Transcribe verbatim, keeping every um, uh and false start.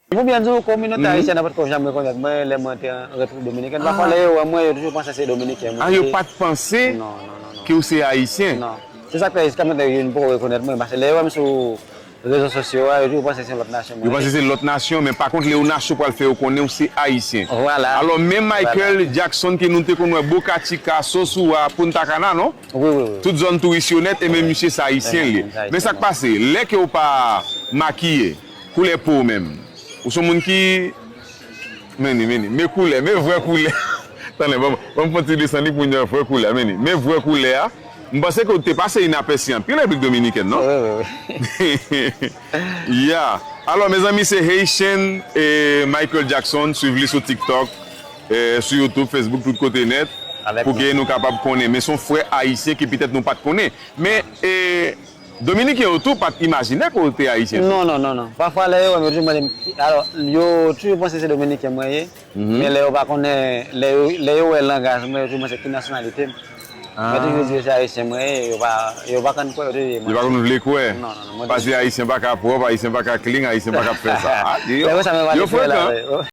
Pou byen di w, kominote ayisyèn nan pa t ko janm rekonèt mwen lè mwen te an Repiblik Dominikèn. Pafwa, lè yo wè mwen, yo toujou panse se Dominiken mwen ye. Ah, yo pa t panse ke w se Ayisyen? Non. Se sa k fè jiska mentnan yo poko rekonèt mwen, paske lè yo wè m sou rezo sosyo a, yo toujou panse se yon lòt nasyon mwen ye. Yo panse se lòt nasyon, men pa kont lè yo nasyon pral fè yo konnen w se Ayisyen. Vwala. Alò, men Michael Jackson ke nou te konn wè Boca Chica, Sosúa, Punta Cana, non? Wi, wi, wi. Tout zòn touris yo nèt, e men misye se Ayisyen li ye. Men sa k pase, lè ke w pa makiye, koulè po w menm, ou se yon moun ki, men ni, men ni, men koulè, men vrè koulè. Tande, bon, bon, fon ti desann li pou moun yo vrè koulè, men ni, men vrè koulè a. M panse ke w te pase inapèsi anpil Repiblik Dominikèn, non? Wi, wi, wi. Ya. Alò, mezanmi, se Haitian, eh, Michael Jackson. Swiv li sou TikTok, eh, sou YouTube, Facebook, tout kote nèt, pou ke nou kapab konnen. Men se yon frè ayisyen ke petèt nou pa t konnen. Men, eh, Dominiken yo tou pa t imajine ke w te ayisyen tou. Non, non, non, non. Pafwa, lè yo wè m, yo toujou mande m, alò, yo toujou panse se Dominiken mwen ye. Men lè yo pa konnen, lè yo, lè yo wè langaj mwen, yo toujou panse ki nasyonalite m. Mwen toujou di yo se ayisyen mwen ye, yo pa, yo pa konn kwè, yo toujou di mwen. Yo pa konn vle kwè. Non, non, non, mwen toujou. Paske ayisyen pa ka pwòp, ayisyen pa ka clean, ayisyen pa ka fè sa. Ah, yo, yo frekan.